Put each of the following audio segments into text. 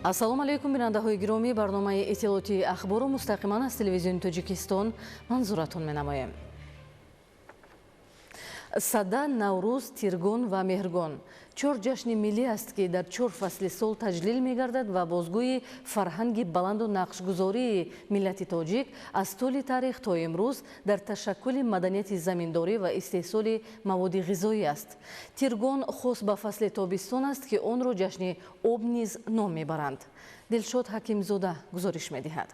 Ассалому алайкум, бинандаҳои гиромӣ. Барномаи иттилоотии ахбору мустақиман аз телевизиони Тоҷикистон манзуратон менамоем. Сада, Наврӯз, Тиргон ва Меҳргон чор ҷашни миллӣ аст, ки дар чор фасли сол таҷлил мегардад ва бозгӯи фарҳанги баланду нақшгузории миллати тоҷик аз тӯли таърих то имрӯз дар ташаккули маданияти заминдорӣ ва истеҳсоли маводи ғизоӣ аст. Тиргон хос ба фасли тобистон аст, ки онро ҷашни об низ ном мебаранд. Дилшод Ҳакимзода гузориш медиҳад.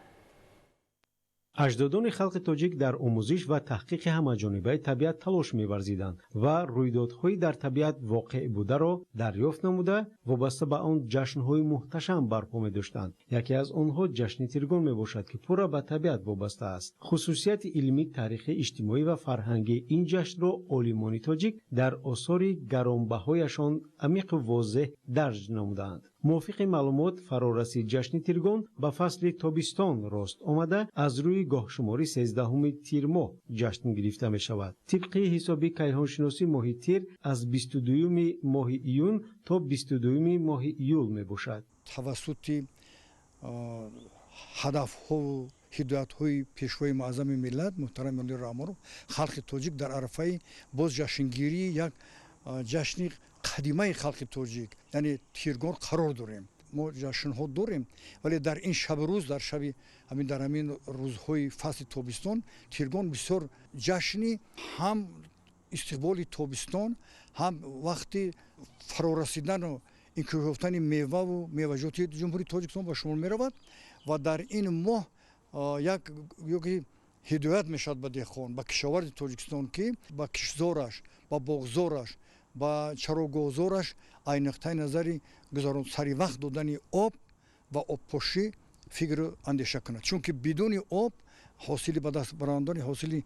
Аҷдодони халқи тоҷик дар омӯзиш ва таҳқиқи ҳамаҷонибаи табиат талош меварзиданд ва рӯйдодҳои дар табиат воқеъ бударо дарёфт намуда, вобаста ба он ҷашнҳои муҳташам барпо медоштанд. Яке аз онҳо ҷашни Тиргон мебошад, ки пурра ба табиат вобаста аст. Хусусияти илмӣ, таърихӣ, иҷтимоӣ ва фарҳангии ин ҷашнро олимони тоҷик дар осори гаронбаҳояшон амиқу возеҳ дарҷ намудаанд. Мувофиқи маълумот, фарорасии ҷашни Тиргон ба фасли тобистон рост омада, аз рӯи гоҳшуморӣ 13 тирмоҳ ҷашн гирифта мешавад. Тибқи ҳисоби кайҳоншиносӣ, моҳи тир аз 22 моҳи июн то 22 моҳи июл мебошад. Тавассути ҳадафҳову ҳидоятҳои Пешвои Муаззами миллат муҳтарам Эмомалӣ Раҳмонов, халқи тоҷик дар арафаи боз ҷашнгирии як ҷашни қадимаи халқи тоҷик, яъне Тиргон, қарор дорем. Мо ҷашнҳо дорем, вале дар ин шабу рӯз, дар шаби ҳамин, дар ҳамин рӯзҳои фасли тобистон, Тиргон бисёр ҷашни ҳам истиқболи тобистон, ҳам вақти фарорасидану инкишоф ёфтани меваву меваҷоти Ҷумҳурии Тоҷикистон ба шумор меравад. Ва дар ин моҳ як ёки ҳидоят мешавад ба деҳқон, ба кишоварзи Тоҷикистон, ки ба киштзораш, ба боғзораш, ба чарогоҳзораш ай нуқтаи назари гузарон сари вақт додани об ва обпошӣ фикру андеша кунад, чунки бидуни об ҳосили ба даст баровардани ҳосили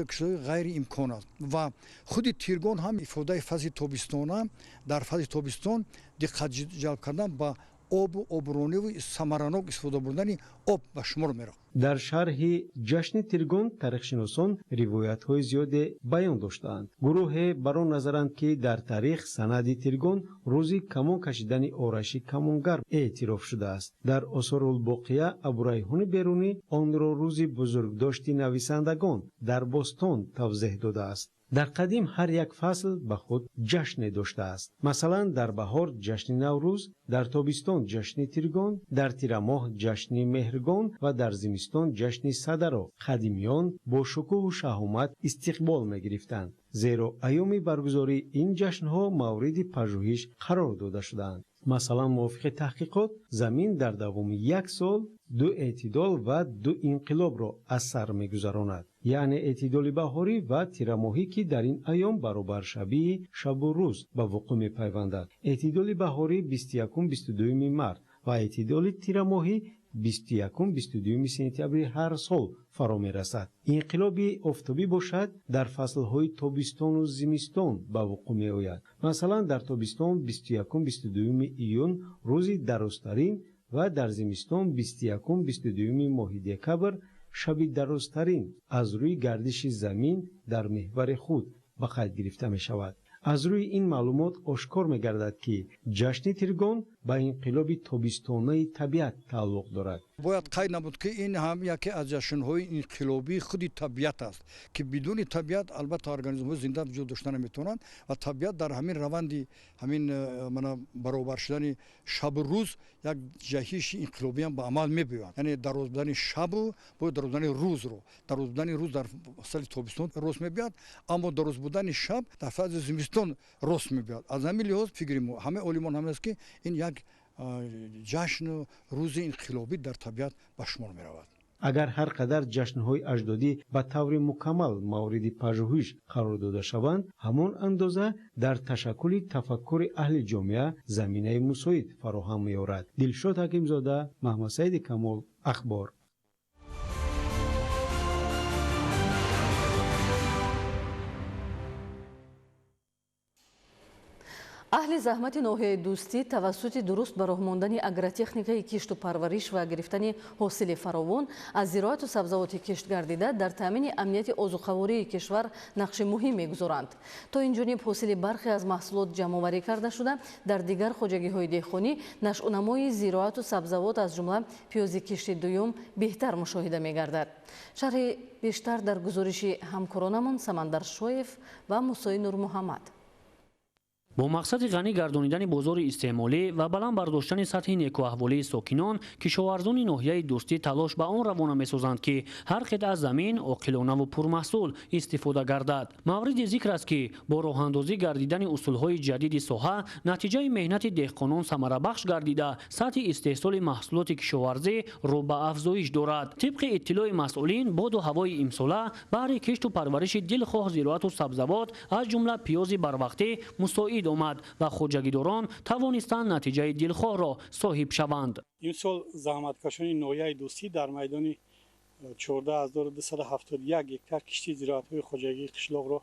кишоварзӣ ғайриимкон аст. Ва худи Тиргон ҳам ифодаи фасли тобистона, дар фасли тобистон диққат ҷалб кардан ба обу оброниву самаранок истифода бурдани об ба шумор меравад. Дар шарҳи ҷашни Тиргон таърихшиносон ривоятҳои зиёде баён доштаанд. Гурӯҳе бар он назаранд, ки дар таърих санади Тиргон рӯзи камон кашидани ораши камонгар эътироф шудааст. Дар Осорулбоқия Абурайҳони Берунӣ онро рӯзи бузургдошти нависандагон дар бостон тавзеҳ додааст. Дар қадим ҳар як фасл ба худ ҷашне доштааст. Масалан, дар баҳор ҷашни Наврӯз, дар тобистон ҷашни Тиргон, дар тирамоҳ ҷашни Меҳргон ва дар зимистон ҷашни Садаро қадимиён бо шукӯҳу шаҳомат истиқбол мегирифтанд, зеро айёми баргузории ин ҷашнҳо мавриди пажӯҳиш қарор дода шудаанд. Масалан, мувофиқи таҳқиқот, замин дар давоми як сол ду эътидол ва ду инқилобро аз сар мегузаронад, яъне эътидоли баҳорӣ ва тирамоҳӣ, ки дар ин айём баробаршавии шабу рӯз ба вуқӯъ мепайвандад. Эътидоли баҳорӣ 21-22 март ва эътидоли тирамоҳӣ 21-22 сентябри ҳар сол фаро мерасад. Инқилоби офтобӣ бошад, дар фаслҳои тобистону зимистон ба вуқӯъ меояд. Масалан, дар тобистон 21-22 июн рӯзи дарозтарин ва дар зимистон 21-22 моҳи декабр шаби дарозтарин аз рӯи гардиши замин дар меҳвари худ ба қайд гирифта мешавад. Аз рӯи ин маълумот ошкор мегардад, ки ҷашни Тиргон ба инқилоби тобистонаи табиат тааллуқ дорад. Бояд қайд намуд, ки ин ҳам яке аз ҷашнҳои инқилобии худи табиат аст, ки бидуни табиат албатта организмҳои зинда вуҷуд дошта наметавонанд. Ва табиат дар ҳамин раванди ҳамин мана баробар шудани шабу рӯз як ҷаҳиши инқилобиам ба амал мебиёяд, яъне дароз будани шабу бояд дароз будани рӯзро, дароз будани рӯз дар фасли тобистон рост мебиёяд, аммо дароз будани шаб дар фасли зимистон рост мебиёяд. Аз ҳамин лиҳоз фикри мо, ҳамаи олимон ҳамин аст, ки ин як ҷашну рӯзи инқилобӣ дар табиат ба шумор меравад. Агар ҳар қадар ҷашнҳои аҷдодӣ ба таври мукаммал мавриди пажӯҳиш қарор дода шаванд, ҳамон андоза дар ташаккули тафаккури аҳли ҷомеа заминаи мусоид фароҳам меорад. Дилшод Ҳакимзода, Маҳмадсаиди Камол, Ахбор. Аҳли заҳмати ноҳияи Дӯстӣ тавассути дуруст ба роҳ мондани агротехникаи кишту парвариш ва гирифтани ҳосили фаровон аз зироату сабзавоти кишт гардида дар таъмини амнияти озуқавории кишвар нақши муҳим мегузоранд. То ин ҷониб ҳосили бархе аз маҳсулот ҷамъоварӣ карда шуда, дар дигар хоҷагиҳои деҳқонӣ нашъунамои зироату сабзавот аз ҷумла пиёзи кишти дуюм беҳтар мушоҳида мегардад. Шарҳи бештар дар гузориши ҳамкоронамон Самандар Шоев ва Мусои Нурмуҳаммад. Бо мақсади ғанӣ гардонидани бозори истеъмолӣ ва баланд бардоштани сатҳи некӯаҳволии сокинон, кишоварзони ноҳияи Дӯстӣ талош ба он равона месозанд, ки ҳар қитъа замин оқилонаву пурмаҳсул истифода гардад. Мавриди зикр аст, ки бо роҳандозӣ гардидани усулҳои ҷадиди соҳа натиҷаи меҳнати деҳқонон самарабахш гардида, сатҳи истеҳсоли маҳсулоти кишоварзӣ рӯ ба афзоиш дорад. Тибқи иттилои масъулин, боду ҳавои имсола баҳри кишту парвариши дилхоҳ зироату сабзавот аз ҷумла пиёзи барвақтӣ мусоид омад ва хоҷагидорон тавонистанд натиҷаи дилхоҳро соҳиб шаванд. Имсол заҳматкашони ноҳияи Дӯстӣ дар майдони 14271 гектар кишти зироатҳои хоҷагии қишлоқро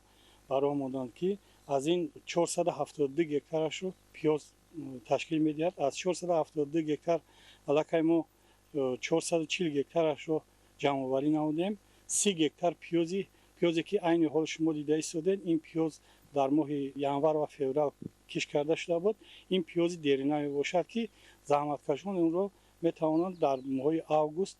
ба роҳ монданд, ки аз ин 472 гектарашро пиёз ташкил медиҳад. Аз 472 гектар аллакай мо 440 гектарашро ҷамъоварӣ намудем. 30 гектар пиёзе ки айни ҳол шумо дида истодед, ин пиёз дар моҳи январ ва феврал кишт карда шуда буд. Ин пиёзи дерина мебошад, ки заҳматкашон онро метавонанд дар моҳи август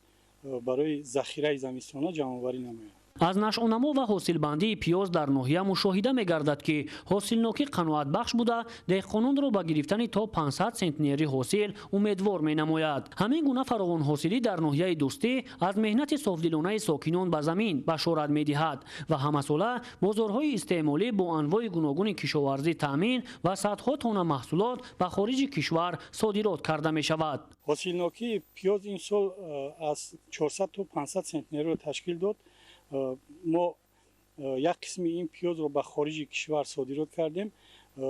барои захираи замистона ҷамъоварӣ намоянд. Аз нашъунамо ва ҳосилбандии пиёз дар ноҳия мушоҳида мегардад, ки ҳосилнокӣ қаноатбахш буда, деҳқононро ба гирифтани то 500 сентнери ҳосил умедвор менамояд. Ҳамин гуна фаровонҳосилӣ дар ноҳияи Дӯстӣ аз меҳнати софдилонаи сокинон ба замин башорат медиҳад ва ҳамасола бозорҳои истеъмолӣ бо анвои гуногуни кишоварзӣ таъмин ва садҳо тонна маҳсулот ба хориҷи кишвар содирот карда мешавад. Ҳосилнокии пиёз имсол аз 400 то 500 сентнерро ташкил дод. Мо як қисми ин пиёзро ба хориҷи кишвар содирот кардем.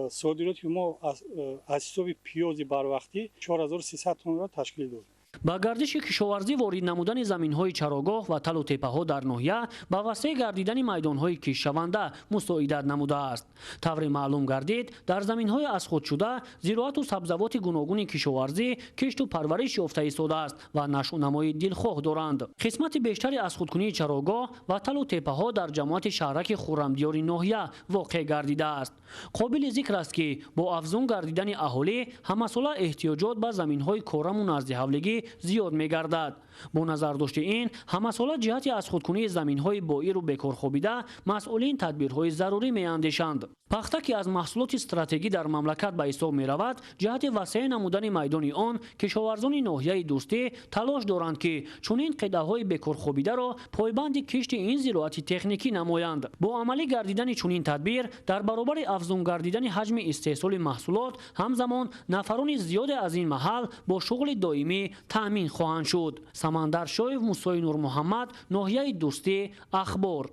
Содироти мо аз ҳисоби пиёзи барвақтӣ 4300 тоннаро ташкил дод. Ба гардиши кишоварзӣ ворид намудани заминҳои чарогоҳ ва талу теппаҳо дар ноҳия ба васеъ гардидани майдонҳои киштшаванда мусоидат намудааст. Тавре маълум гардид, дар заминҳои аз худ шуда зироату сабзавоти гуногуни кишоварзӣ кишту парвариш ёфта истодааст ва нашъунамои дилхоҳ доранд. Қисмати бештари аз худкунии чарогоҳ ва талу теппаҳо дар ҷамоати шаҳраки Хуррамдиёри ноҳия воқеъ гардидааст. Қобили зикр аст, ки бо афзун гардидани аҳолӣ ҳамасола эҳтиёҷот ба заминҳои кораму наздиҳавлигӣ зиёд мегардад. Бо назардошти ин ҳамасола ҷиҳати аз худкунии заминҳои боиру бекорхобида масъулин тадбирҳои зарурӣ меандешанд. Пахта, ки аз маҳсулоти стратегӣ дар мамлакат ба ҳисоб меравад, ҷиҳати васеъ намудани майдони он кишоварзони ноҳияи Дӯстӣ талош доранд, ки чунин қитъаҳои бекорхобидаро пойбанди кишти ин зироати техникӣ намоянд. Бо амалӣ гардидани чунин тадбир дар баробари афзун гардидани ҳаҷми истеҳсоли маҳсулот ҳамзамон нафарони зиёде аз ин маҳал бо шуғли доимӣ таъмин хоҳанд шуд. Самандар Шоев, Мусои Нурмуҳаммад, ноҳияи Дӯстӣ, Ахбор.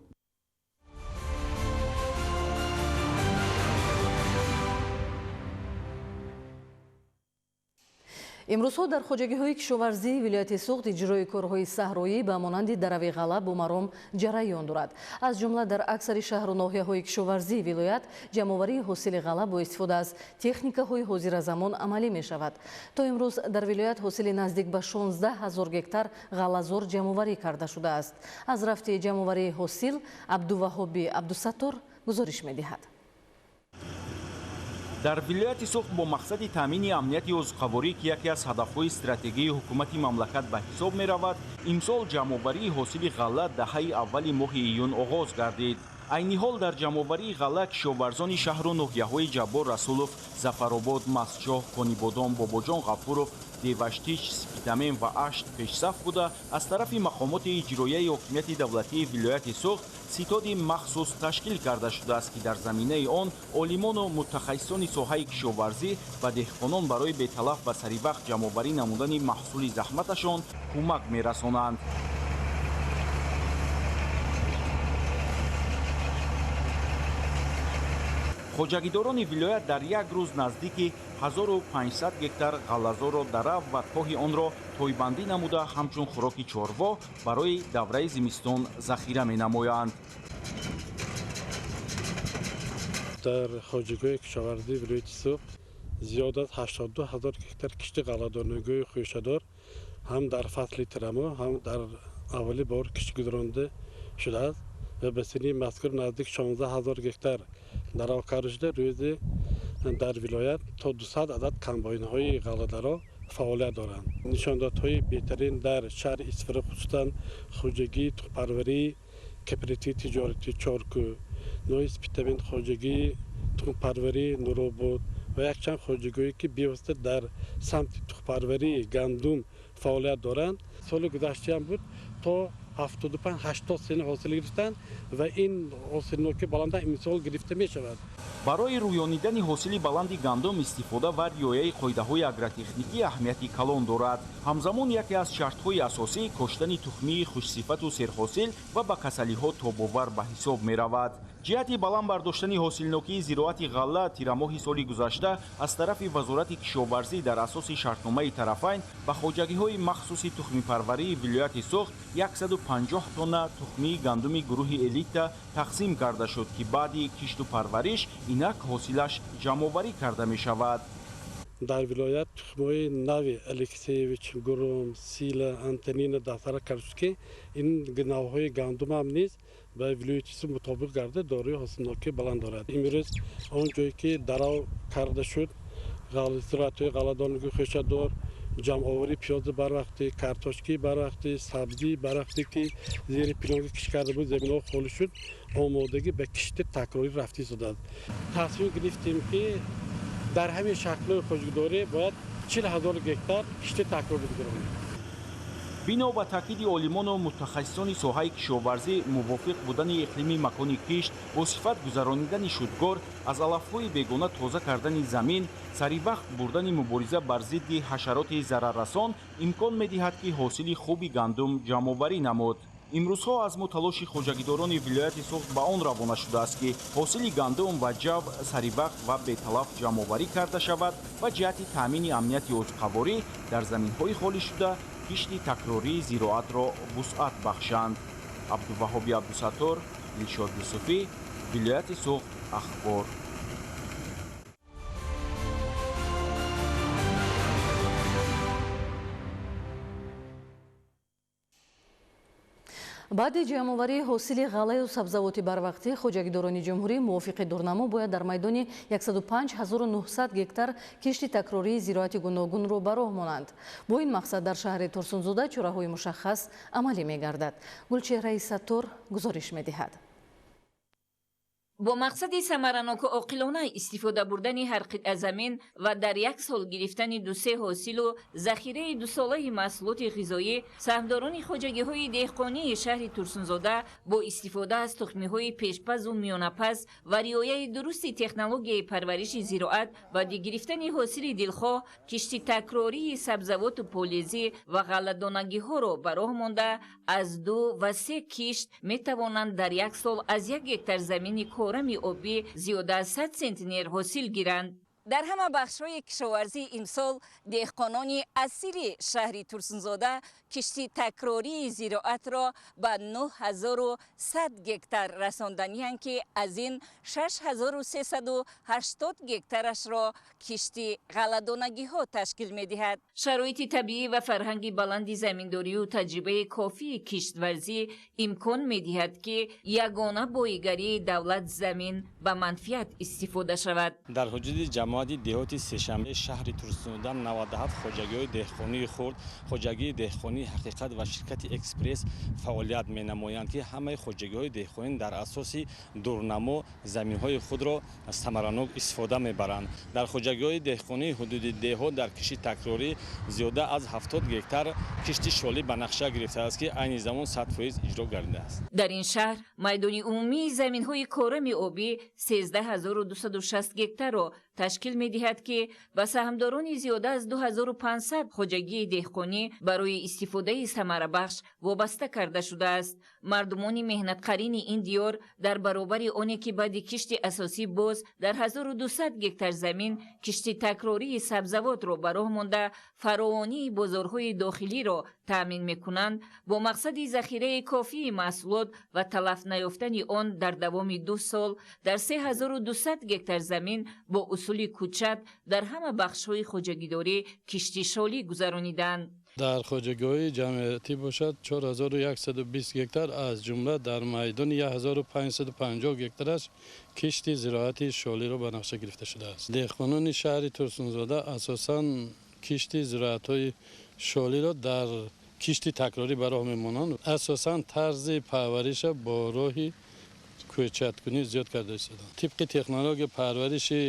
Имрӯзҳо дар хоҷагиҳои кишоварзии вилояти Суғд иҷрои корҳои саҳроӣ ба монанди дарави ғалла бо маром ҷараён дорад. Аз ҷумла дар аксари шаҳру ноҳияҳои кишоварзии вилоят ҷамъоварии ҳосили ғалла бо истифода аз техникаҳои ҳозиразамон амалӣ мешавад. То имрӯз дар вилоят ҳосили наздик ба 16 ҳазор гектар ғаллазор ҷамъоварӣ карда шудааст. Аз рафти ҷамъоварии ҳосил Абдуваҳоби Абдусаттор гузориш медиҳад. Дар вилояти Суғд бо мақсади таъмини амнияти озуқаворӣ, ки яке аз ҳадафҳои стратегии ҳукумати мамлакат ба ҳисоб меравад, имсол ҷамъоварии ҳосили ғалла даҳаи аввали моҳи июн оғоз гардид. Айни ҳол дар ҷамъоварии ғалла кишоварзони шаҳру ноҳияҳои Ҷаббор Расулов, Зафаробод, Мастчоҳ, Конибодом, Бобоҷон Ғафуров, Деваштич, Спитамен ва Ашт пешсаф буда, аз тарафи мақомоти иҷроияи ҳокимияти давлатии вилояти Суғд ситоди махсус ташкил карда шудааст, ки дар заминаи он олимону мутахассисони соҳаи кишоварзӣ ва деҳқонон барои беталаф ва саривақт ҷамъоварӣ намудани маҳсули заҳматашон кӯмак мерасонанд. Хоҷагидорони вилоят дар як рӯз наздики 1500 гектар ғаллазорро дарав ва коҳи онро тойбандӣ намуда, ҳамчун хӯроки чорво барои давраи зимистон захира менамоянд. Дар хоҷагиҳои кишоварзии вилояти Суғд зиёд аз 82 ҳазор гектар кишти ғалладонагии хӯшадор ҳам дар фасли тирамоҳ, ҳам дар аввали бор кишт гузаронида шудааст ва ба синни мазкур наздик 16 ҳазор гектар дарав карда шуда, рӯзи дар вилоят то 200 адад комбайнҳои ғалладаро фаъолият доранд. Нишондодҳои беҳтарин дар шаҳри Исфара, хусусан хоҷагии тухмпарварии кооперативи тиҷоратии Чоркӯ, ноҳияи Спитамен хоҷагии тухмпарварии Нуробод ва якчанд хоҷагиҳое ки бевосита дар самти тухмпарварии гандум фаъолият доранд. Соли гузаштаам буд то 75-80 сент ҳосил гирифтанд ва ин ҳосилнокии баланда имсол гирифта мешавад. Барои рӯёнидани ҳосили баланди гандум истифода ва риояи қоидаҳои агротехникӣ аҳамияти калон дорад. Ҳамзамон яке аз шартҳои асосӣ коштани тухмии хушсифату серҳосил ва ба касалиҳо тобовар ба ҳисоб меравад. Ҷиҳати баланд бардоштани ҳосилнокии зироати ғалла тирамоҳи соли гузашта аз тарафи Вазорати кишоварзӣ дар асоси шартномаи тарафайн ба хоҷагиҳои махсуси тухмипарварии вилояти Суғд 150 тонна тухмии гандуми гурӯҳи элита тақсим карда шуд, ки баъди кишту парвариш инак ҳосилаш ҷамъоварӣ карда мешавад. Дар вилоят тухмҳои нави Алексеевич, Гуром, Сила, Антонина дастара карда шуд, ки ин навъҳои гандум ҳам низ ба вилояти Суғд мутобиқ гарда дорои ҳосилнокии баланд дорад. Имрӯз он ҷое ки дарав карда шуд, зироатҳои ғалладонагии хӯшадор, ҷамъоварии пиёзи барвақтӣ, картошкии барвақтӣ, сабзии барвақтӣ, ки зери пилонка кишт карда буд, заминҳо холӣ шуд, омодагӣ ба кишти такрорӣ рафта истодааст. Тасмим гирифтем, ки дар ҳамин шаклҳои хоҷагидорӣ бояд 40 ҳазор гектар кишти такрорӣ гузаронем. Бино ба таъкиди олимону мутахассисони соҳаи кишоварзӣ, мувофиқ будани иқлими макони кишт, бо сифат гузаронидани шудгор, аз алафҳои бегона тоза кардани замин, саривақт бурдани мубориза бар зидди ҳашароти зараррасон имкон медиҳад, ки ҳосили хуби гандум ҷамъоварӣ намуд. Имрӯзҳо азму талоши хоҷагидорони вилояти Суғд ба он равона шудааст, ки ҳосили гандум ва ҷав саривақт ва беталаф ҷамъоварӣ карда шавад ва ҷиҳати таъмини амнияти озуқаворӣ дар заминҳои холӣ шуда кишти такрории зироатро вусъат бахшанд. Абдуваҳоби Абдусаттор, Дилшод Юсуфӣ, вилояти Суғд, Ахбор. Баъди ҷамъоварии ҳосили ғаллаю сабзавоти барвақтӣ, хоҷагидорони ҷумҳурӣ мувофиқи дурнамо бояд дар майдони 105 900 гектар кишти такрории зироати гуногунро ба роҳ монанд. Бо ин мақсад дар шаҳри Турсунзода чораҳои мушаххас амалӣ мегардад. Гулчеҳраи Саттор гузориш медиҳад. Бо мақсади самараноку оқилона истифода бурдани ҳар қитъа замин ва дар як сол гирифтани дусе ҳосилу захираи дусолаи маҳсулоти ғизоӣ, саҳмдорони хоҷагиҳои деҳқонии шаҳри Турсунзода бо истифода аз тухмиҳои пешпазу миёнапаз ва риояи дурусти технологияи парвариши зироат баъди гирифтани ҳосили дилхоҳ кишти такрории сабзавоту полезӣ ва ғалладонагиҳоро ба роҳ монда, аз ду ва се кишт метавонанд дар як сол аз як гектар замини корами обӣ зиёда аз 100 сентнер ҳосил гиранд. Дар ҳама бахшҳои кишоварзӣ имсол деҳқонони асили шаҳри Турсунзода кишти такрории зироатро ба 9100 гектар расонданианд, ки аз ин 6380 гектарашро кишти ғалладонагиҳо ташкил медиҳад. Шароити табиӣ ва фарҳанги баланди заминдорию таҷрибаи кофии киштварзӣ имкон медиҳад, ки ягона боигарии давлат замин ба манфиат истифода шавад. Дар ҳудуди ҷамоати деҳоти Сешанбе шаҳри Турсунзода 97 хоҷагиҳои деҳқонии хурд, хоҷагии деҳқонии Ҳақиқат ва ширкати Экспресс фаъолият менамоянд, ки ҳамаи хоҷагиҳои деҳқонӣ дар асоси дурнамо заминҳои худро самаранок истифода мебаранд. Дар хоҷагиҳои деҳқонии ҳудуди деҳот дар кишти такрорӣ зиёда аз 70 гектар кишти шолӣ ба нақша гирифтааст, ки айни замон 100% иҷро гардидааст. Дар ин шаҳр майдони умумии заминҳои корами обӣ 13 260 гектарро ташкил медиҳад, ки ба саҳмдорони зиёда аз 2500 хоҷагии деҳқонӣ барои истифодаи самарабахш вобаста карда шудааст. Мардумони меҳнатқарини ин диёр дар баробари оне ки баъди кишти асосӣ боз дар 1200 гектар замин кишти такрории сабзавотро ба роҳ монда, фаровонии бозорҳои дохилиро Таъмин мекунанд, бо мақсади захираи кофии маҳсулот ва талаф наёфтани он дар давоми 2 сол дар 3200 гектар замин бо усули кӯчат дар ҳама бахшҳои хоҷагидорӣ кишти шолӣ гузарониданд. Дар хоҷагиҳои ҷамъиятӣ бошад 4120 гектар, аз ҷумла дар майдони 1550 гектараш кишти зироати шолиро ба нақша гирифта шудааст. Деҳқонони шаҳри Турсунзода асосан кишти зироатҳои шолиро дар кишти такрорӣ ба роҳ мемонанд. Асосан тарзи парвариша бо роҳи кӯчаткунӣ зиёд карда истоданд. Тибқи технология парвариши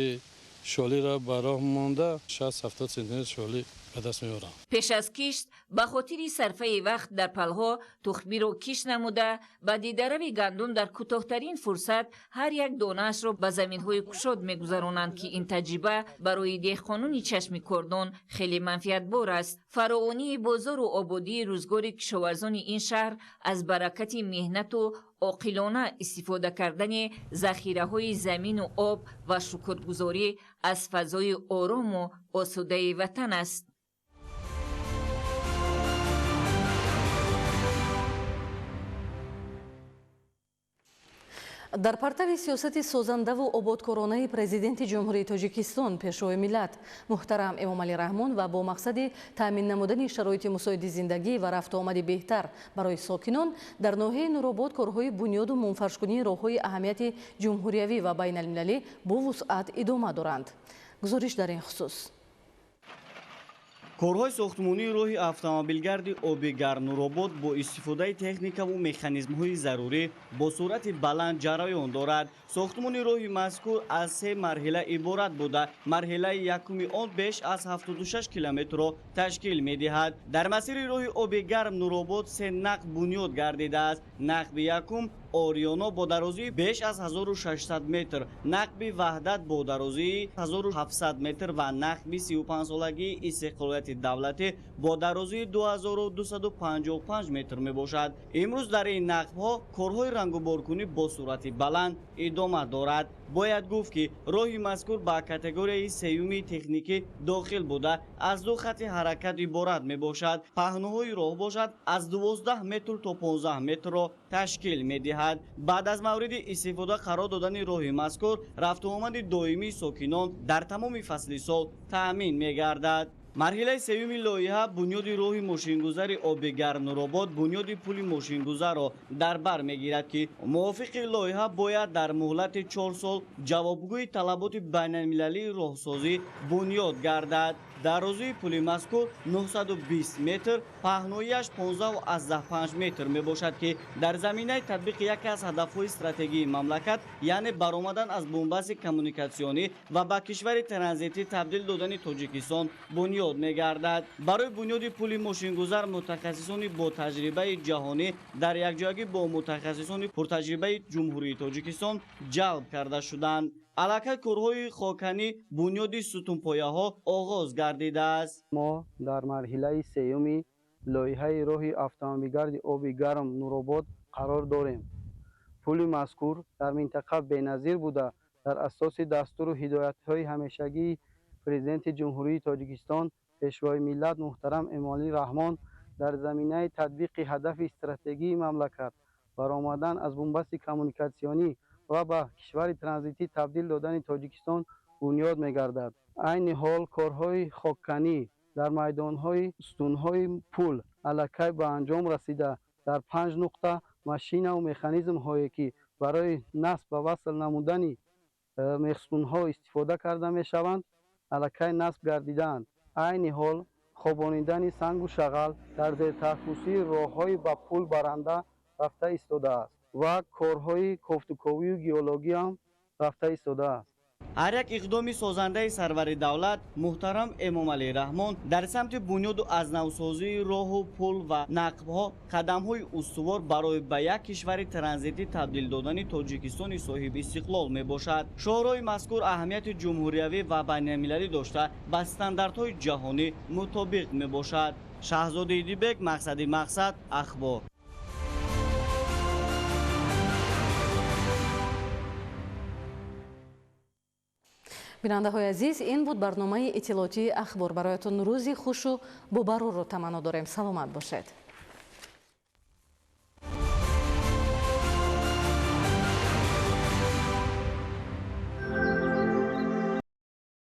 шолиро ба роҳ монда 60-70 сентнер шолӣ ба даст меорам. Пеш аз кишт ба хотири сарфаи вақт дар палҳо тухмиро кишт намуда, ба дидарави гандум дар кӯтоҳтарин фурсат ҳар як донаашро ба заминҳои кушод мегузаронанд, ки ин таҷриба барои деҳқонони чашми кордон хеле манфиатбор аст. Фаровонии бозору ободии рӯзгори кишоварзони ин шаҳр аз баракати меҳнату оқилона истифода кардани захираҳои замину об ва шукргузорӣ аз фазои орому осудаи ватан аст. Дар партави сиёсати созандаву ободкоронаи президенти Ҷумҳурии Тоҷикистон, Пешвои миллат муҳтарам Эмомалӣ Раҳмон ва бо мақсади таъмин намудани шароити мусоиди зиндагӣ ва рафту омади беҳтар барои сокинон дар ноҳияи Нуробод корҳои бунёду мунфаршкунии роҳҳои аҳамияти ҷумҳуриявӣ ва байналмилалӣ бо вусъат идома доранд. Гузориш дар ин хусус. Корҳои сохтмонии роҳи автомобилгарди оби гарм Нуробод бо истифодаи техникаву механизмҳои зарурӣ бо суръати баланд ҷараён дорад. Сохтмони роҳи мазкур аз 3 марҳила иборат буда, марҳилаи якуми он беш аз 76 километрро ташкил медиҳад. Дар масири роҳи оби гарм Нуробод 3 нақб бунёд гардидааст. Нақби якум Ориёно бо дарозии беш аз 1600 метр, нақби Ваҳдат бо дарозии 1700 метр ва нақби 35-солагии истиқлолияти давлатӣ бо дарозии 2255 метр мебошад. Имрӯз дар ин нақбҳо корҳои рангуборкунӣ бо суръати баланд идома дорад. Бояд гуфт, ки роҳи мазкур ба категорияи сеюми техникӣ дохил буда, аз 2 хати ҳаракат иборат мебошад. Паҳнуҳои роҳ бошад аз 12 метр то 15 метрро ташкил медиҳад. Баъд аз мавриди истифода қарор додани роҳи мазкур, рафтуомади доимии сокинон дар тамоми фасли сол таъмин мегардад. Марҳилаи сеюми лоиҳа бунёди роҳи мошингузари оби гарм Нуробод бунёди пули мошингузарро дар бар мегирад, ки мувофиқи лоиҳа бояд дар муҳлати 4 сол ҷавобгӯи талаботи байналмилалии роҳсозӣ бунёд гардад. Дарозии пули мазкур 920 метр, паҳноияш 15,5 метр мебошад, ки дар заминаи татбиқи яке аз ҳадафҳои стратегии мамлакат, яъне баромадан аз бунбасти коммуникатсионӣ ва ба кишвари транзитӣ табдил додани Тоҷикистон бунёд мегардад. Барои бунёди пули мошингузар мутахассисони бо таҷрибаи ҷаҳонӣ дар якҷоягӣ бо мутахассисони пуртаҷрибаи Ҷумҳурии Тоҷикистон ҷалб карда шуданд. Аллакай корҳои хоканӣ бунёди сутунпояҳо оғоз гардидааст. Мо дар марҳилаи сеюми лоиҳаи роҳи автомобилгарди оби гарм Нуробод қарор дорем. Пули мазкур дар минтақа беназир буда, дар асоси дастуру ҳидоятҳои ҳамешагии президенти Ҷумҳурии Тоҷикистон, Пешвои миллат муҳтарам Эмомалӣ Раҳмон дар заминаи татбиқи ҳадафи стратегии мамлакат, баромадан аз бунбасти коммуникатсионӣ ва ба кишвари транзитӣ табдил додани Тоҷикистон бунёд мегардад. Айни ҳол корҳои хокканӣ дар майдонҳои сутунҳои пул аллакай ба анҷом расида, дар 5 нуқта машинаву механизмҳое ки барои насб ва васл намудани мехсутунҳо истифода карда мешаванд, аллакай насб гардидаанд. Айни ҳол хобонидани сангу шағал дар зертаҳпӯшии роҳҳои ба пул баранда рафта истодааст ва корҳои кофтуковию геологиям рафта истодааст. Ҳар як иқдоми созандаи сарвари давлат муҳтарам Эмомалӣ Раҳмон дар самти бунёду аз навсозии роҳу пул ва нақбҳо қадамҳои устувор барои ба як кишвари транзитӣ табдил додани Тоҷикистони соҳибистиқлол мебошад. Шоҳроҳи мазкур аҳамияти ҷумҳуриявӣ ва байналмилалӣ дошта, ба стандартҳои ҷаҳонӣ мутобиқ мебошад. Шаҳзоди Идибек, Мақсади Мақсад, Ахбор. Бинандаҳои азиз, ин буд барномаи иттилоотии Ахбор. Бароятон рӯзи хушу бобарорро таманно дорем. Саломат бошед.